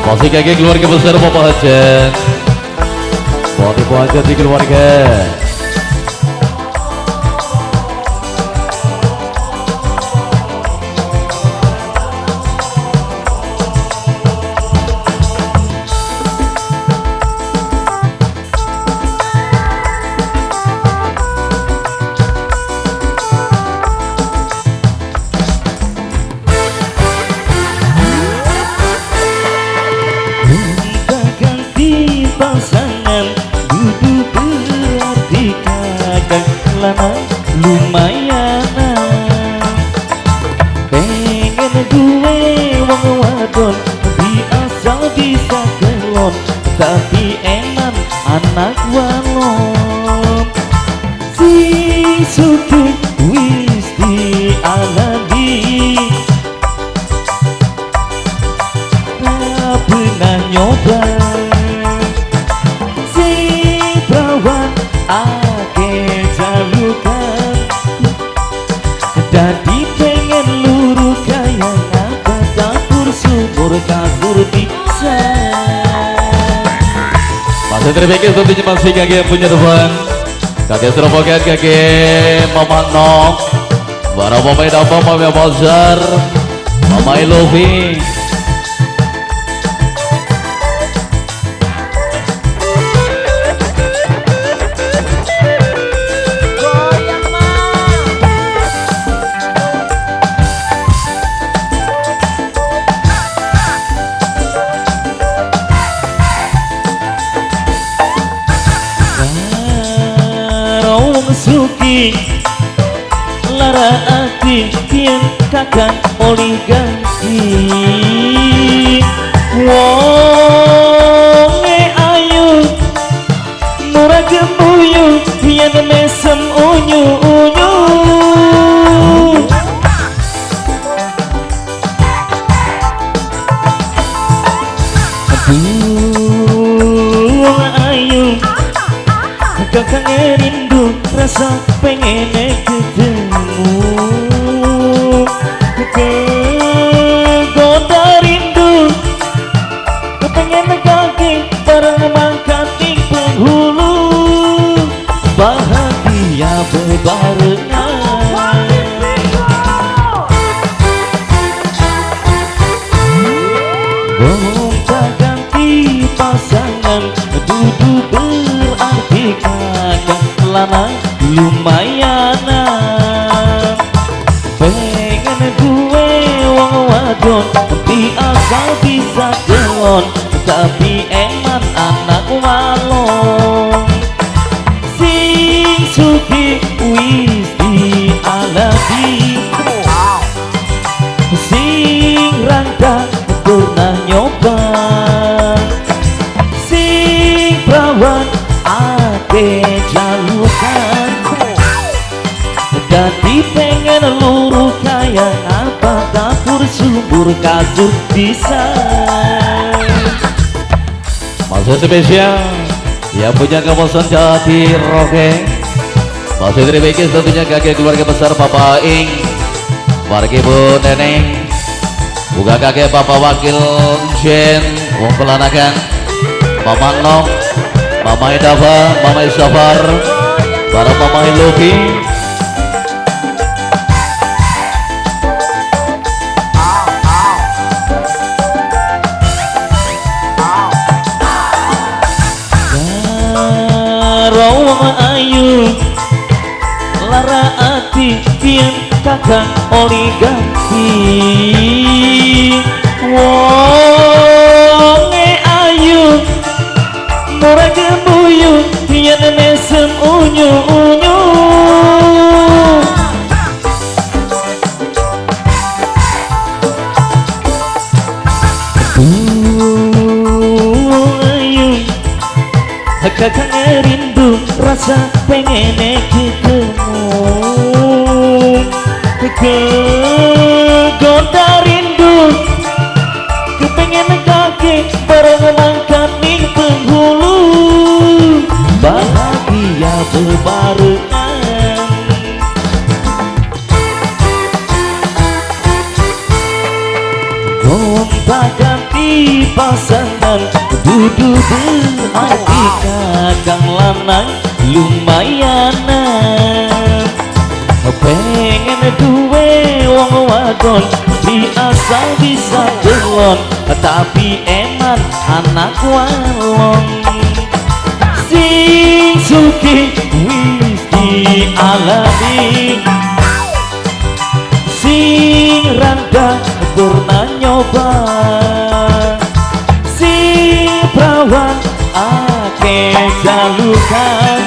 Masih kakek keluarga besar Bapak Hajan. Buat Ibu Hajan di keluarga. Pasangan dudu berarti kakak lanang lumayan. Pengen gue wong wadon biasa bisa kelon, tapi eman anak walon. Sing sugih wis dialami, tak pernah nyoba. Ake jalukan dadi pengen luru kaya ngapa dapur sumur kasur bisa. Masih terpikir tentunya masih kakek punya teman, kakek Serobokan, kakek Mama Nok, para Mama Idapa, Mama Bazar, Mama Ilovi. Suki lara ati yen kakang olih ganti. Wonge ayu murah gemuyu yen mesem unyu unyu. Aduh ayu kakang rindu rasa pengen ketemu, kegoda rindu kepengen kaki bareng mangkat ning penghulu, bahagia bebarengan. Gonta ganti pasangan dudu berarti kakak lanang lumayan. Pengen gue wong wadon biasa bisa kelon, tapi eman anak walon. Sing sugih wis dialami, sing randa pernah nyoba, sing perawan ake jalukan. Dadi pengen luru kaya apa dapur sumur kasur bisa. Masih spesial yang punya kawasan Jati Roke. Masih terima kasih tentunya kakek keluarga besar Bapak Ing, warga Ibu Neneng, buka kakek Bapak Wakil Jen, Wong Pelanakan, Mama Nok, Mama Idafa, Mama Isafar, para Mama Ilobi. Wong ayu lara ati yen kakang oli ganti. Wonge ayu murah gemuyu yen mesem unyu unyu. Ayu kakang rindu rasa pengen ketemu, kegoda rindu kepengen kaki bareng mangkat ning penghulu, bahagia bebarengan. Gonta ganti pasangan dudu berarti kakang lanang lumayan. Pengen duwe wong wadon biasa bisa delon, tapi eman anak walon. Sing sugih wis dialami, sing randa pernah nyoba, sing prawan akeh jalukan,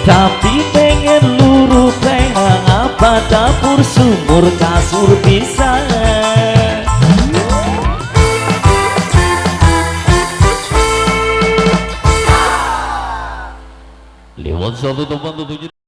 tapi pengen luru pengen apa dapur sumur kasur bisa. Lewat satu tempat tentunya.